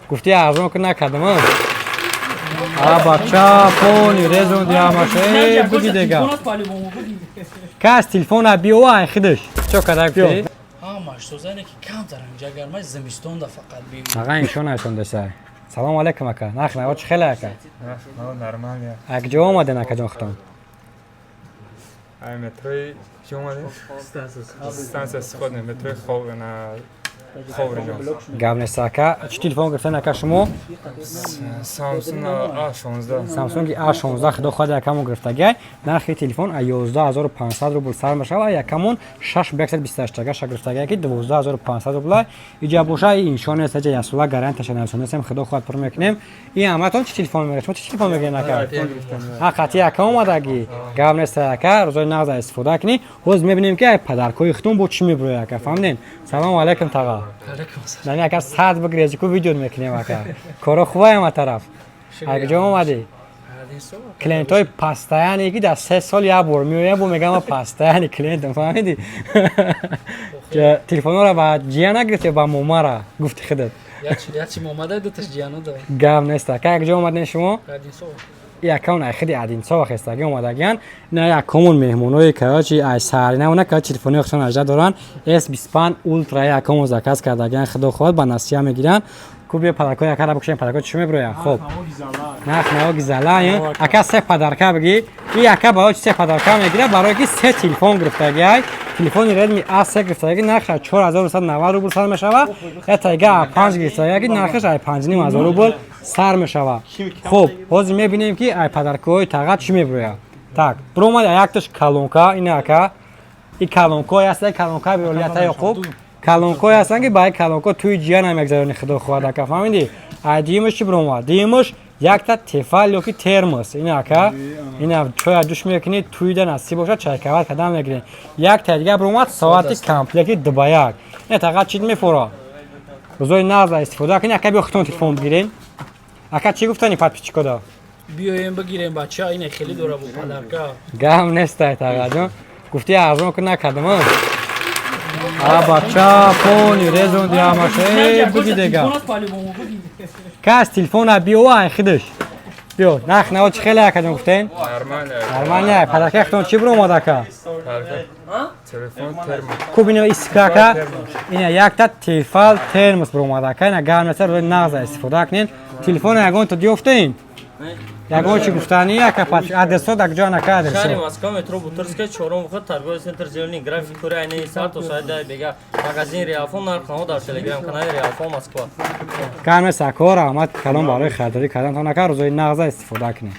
Гуфти, арзон ки накардам. А бача, пони резонди ҳамаша. Э, буги дега. Кас телефона биё, ай хидаш. Чо када гуфти? Ҳамаш созане ки камтар инҷа гармай, зимистонда фақат би. Аға, иншон айсон деса. Салом алейкум, ака. Нарх наво чӣ хеле, ака? Нормально. Ак ҷо омаден, акаҷон, худтон? Ай метрои чӣ омадем? Станция Сходная, метрои на Ховриҷон. Гап нест, ака. Чӣ телефон гирифтен, ака, шумо? Samsung A16. Samsung A16, худо хоҳад, якамон гирифтагай. Нархи телефон а 11 500 рубл сар мешавад, якамон 6128 ша гирифтагай, ки 12 500 рубла. Иҷа боша, иншон нест, аҷа ясула гарантияша нависонесем, худо хоҳад, пур мекунем. И ҳаматон чӣ телефон мегиред? Шумо чӣ телефон мегиред, ака? Ҳа, қатъи ака омадагӣ. Гап нест, ака, рӯзои нағз истифода кунӣ. Ҳоз мебинем, ки ай подаркои худтон бо чӣ мебирояд, ака, фаҳмидем? Салому алайкум, таға. Нани, ака, сад бигирези ку, видео мекунем, ака. Коро хубай ама тараф? Ай куҷо омадӣ? Клиентҳои постоянный, ки дар 3 сол як бор меоям, бо мегам, постоянный клиентам, фаҳмидӣ? Телефонҳоро ба ҷия нагирифтӣ, ба момара гуфти худат. Ячи момада, дуташ ҷияно да. Гап нест, ака. Як ҷо омадем шумо? Якон ай хиди Одинцово хестагӣ омадагиян. На, якомон меҳмонои, короче, ай сарина, ка телефони худшон ажда доранд. S25 Ultra якомон заказ кардагиян, худо хоҳад, ба насия мегиранд. Ку, биё, подаркҳо якара бикушем, подаркҳо чӣ мебирояд? Хоб, нарх наво гизала. Ака, се подарка бигӣ. И ака барои чи се подарка мегирад? Барое ки се телефон гирифтагиай. Телефони Redmi A3 гирифтаги, нархаш 4990 рубл сар мешавад. Ятайга A5 гирифтаги, нархаш ай 5,5 ҳазор рубл сар мешавад. Хуб, ҳозир мебинем, ки ай подаркаҳои таға чӣ мебирояд. Так, биромад якташ колонка. Ина, ака, и колонкое ҳаста, колонка биролията Ёқуб, колонкое ҳастанд, ки ба колонко туи ҷия намегзарони, худо хоҳад, ака, фаҳмидӣ? Ай дуюмаш чӣ биромад? Дуюмаш якта Тефал ёки термос. Ина, ака, ина чоя ҷӯш мекунӣ, туида насиб бошад, чайкават кадан мегирем. Якта дига биромад соати комплекти 2 ба 1. Ина, тақа, чӣ мефора? Рӯзои нағза истифода кунӣ, ака. Биё, худтон телефон бигирем. Ака, чӣ гуфтани подписчикода? Биёем, бигирем, бача, ина хеле дора бо подарка. Гам нестай, тағаҷон. Гуфти, арзон ку накардам. А бача, пони резонди ҳамаша. Э, буги дега. Кас телефона биё, ай хидаш биё. Нарх наво чӣ хеле, акаҷон, гуфтен? Нормально. Нормально. Подарка худтон чӣ биромад, ака? Телефон, термос. Куб, ина искака, ина якта Тефал термос биромад, ака. Ина гармеса, рӯи нағза истифода кунед. Телефона ягон то диёфтаин, ягон чӣ гуфтанӣ, ака? Адресо дар куҷо, ака, Шаҳри адресо? Москва, метро Бутырская, чорум выход, торговый центр «Зелёный». График кори айни саат то соати 10 бега. Магазин Реалфон, нархнамо дар телеграм канали Реалфон Москва. Гармеса, ако, раҳмат калон барои харидорӣ кардантон, ака. Рӯзои нағза истифода кунед.